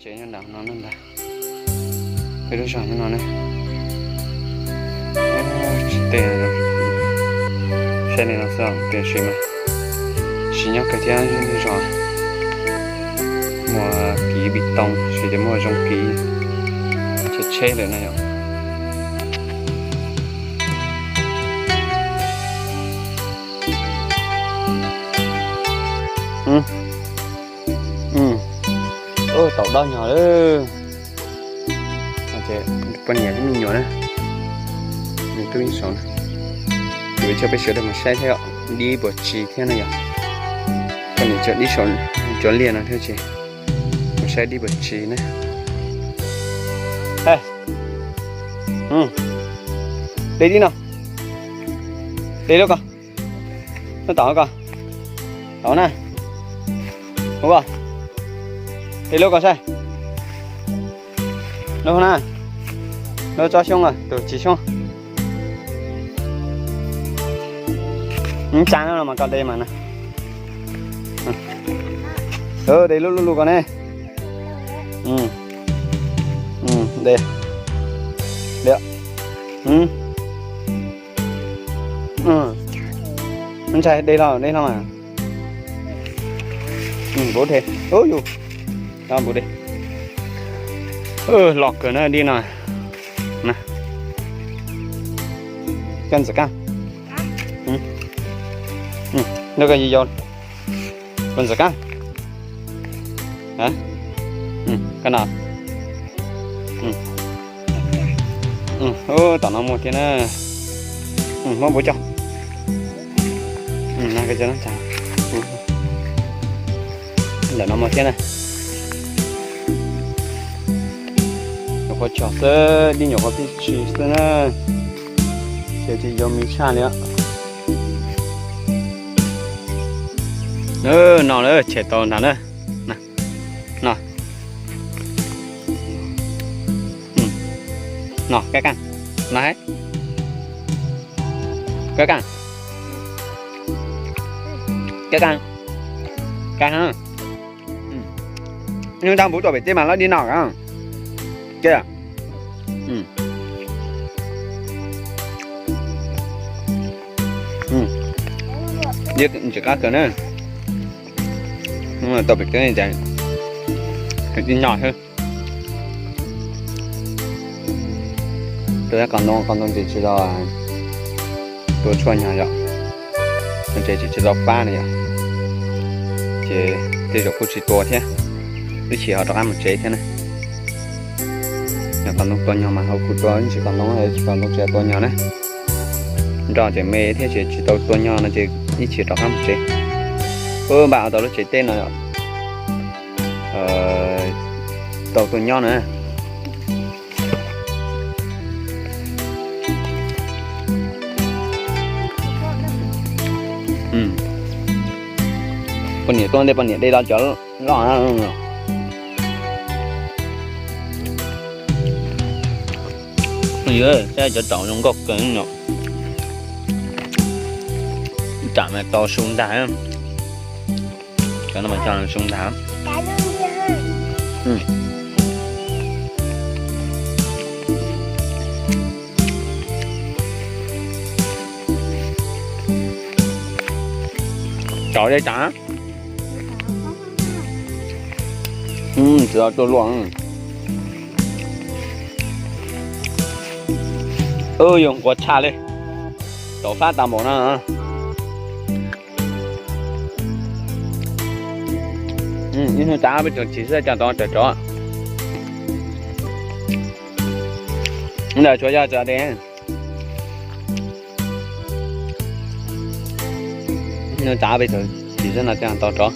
Tsev nyob nram no ne ntag. Peb lub zos nyob no ne. Tsis teg, saib li no xwb tiam sis mas siv nyob kawg thiab. Lub zos muaj kiv bi too, siv tias muaj zoo kiv, tsheb tsheb lawm no yom. Tau dob nyog lawm. Poj niam thiab me nyuam na, nws tub ib saum na. Yuav coj peb sawv daws mus saib thiab, dib puas tsis thiab na yom. Poj niam coj dib saum cov liaj no thiab ces mus saib dib puas tsis na. De dib no, de lub ko, lub tom ko, tau na. Ua, de lub ko saib. Lub na, lub tsob xyoob, tus tsis xyoob. Tsa no mas koj de mas na. De lub lub lub ko ne. De, de. Ntshai de los de los mas. Npub de, yus, npub de. Los kawg na dib no. Koj ntxim qab. Koj yau, koj ntxim qab. Koj no. Tom no muaj thiab na. Muab npub coj. Ntawm no muaj thiab na. Nyuam qhuav tsom xwb, dib nyuam qhuav pib tsis xwb na. Ces tsis yau me tshaj li. No na, tshem tau ntag na. No, no, kab qeej, no, kab qeej, kab qeej, kab qeej. Nws nrog npub tuaj pem teb mas lawv dib no. Ces ntsis qab kawg na. Tau pem teb ces dib no xwb. Tus qos ntoo, qos ntoo ces tsis tau tua tshuaj nyog yom, ces tsis tau fab na yom. Ces tej zaum kuj tsis tua thiab, ib chim ho rov qab mus tsev thiab na. Yog qos ntoo tua nyog mas ho kuj tua, ib chim qos ntoo, tsis qos ntoo tsis tua nyog na. Nroj ces me thiab ces tsis tau tua nyog no ces ib chim rov qab mus tsev. Ub, npaj tau lub tsev teb no tau tua nyob na. Poj niam tuaj ntej, poj niam de los cov loj. Saib cov tsaum zoo nkauj kawg no. Tsam mas tau su ntag. Cov no mas cov su ntag. Cov dej tas. Tsis tau tuaj luaj. Yus nquag tshaj li. Tau fab tas npaum no. Ib hnub tas peb tseem tsis xav coj tau tsov. Ntawm tshuav yog tsov de. Ib hnub tas peb tseem tsis xav no coj tau tsov.